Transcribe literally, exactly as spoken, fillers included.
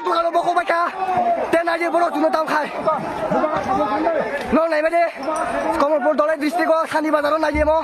Dogano bokok bai kha. Te naidi borok chwngno tam khai. Nok naiba de. Kamalpur Dholai district o Sani Bazar o naidi mo.